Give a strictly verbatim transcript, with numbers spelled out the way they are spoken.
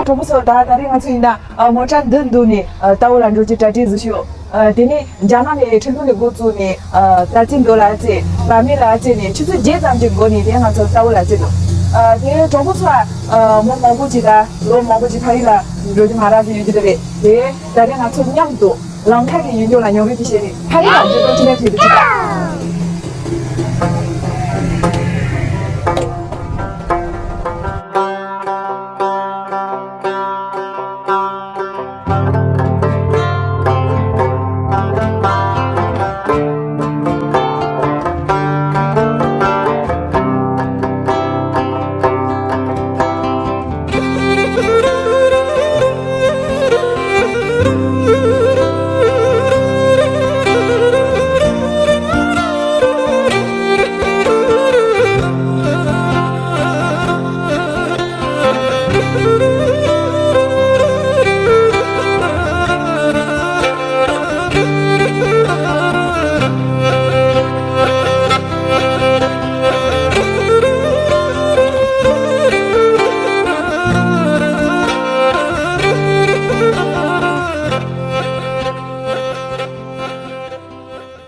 གྲོགས་པོ་ཚོ། ད་ད་རེས་ང་ཚོ་ཡིན་ན་ཨ་མོ་ཊ་འདི་འདུག་ནས་ཨ་རྟ་བོ་ལ་འགྲོ་རྒྱུ་གྲ་སྒྲིག་བཟོ་ཞུ། ཨ་དེ་ནས་རྒྱ་ནག་ནས་ཁྲིན་ཏུའུ་ནས་འགོ་བཙུགས་ནས་ཨ་ད་ཙི་མདོ་ལ་ཙི་བ་མི་ལ་ཙི་ནས་ཆུ་ཚོད་བརྒྱད་ཙམ་གྱི་འགོར་ནས་དེ་ང་ཚོ་རྟ་བོ་ལ་ཙི་འདུག་ཨ་དེ་གྲོགས་པོ་ཚོ་ཨ་མོ་མང་པོ་ཅིག་ད་ལོ་མང་པོ་ཅིག་ཕ་ཡུལ་ལ་འགྲོ་རྒྱུ་མ་རག་གི་ཡོད་རྒྱུ་དེ་རེད། དེ་ད་རེས་ང་ཚོ་མཉམ་དུ་ལམ་ཁ་གི་ཡུལ་ལྗོངས་ལ་ཉོ་རྒྱུ་དེ་བྱས་ནས་ཕ་ཡུལ་ལ་འགྲོ་རྒྱུ་དེ་ནས་དེ་དུ་ཅིག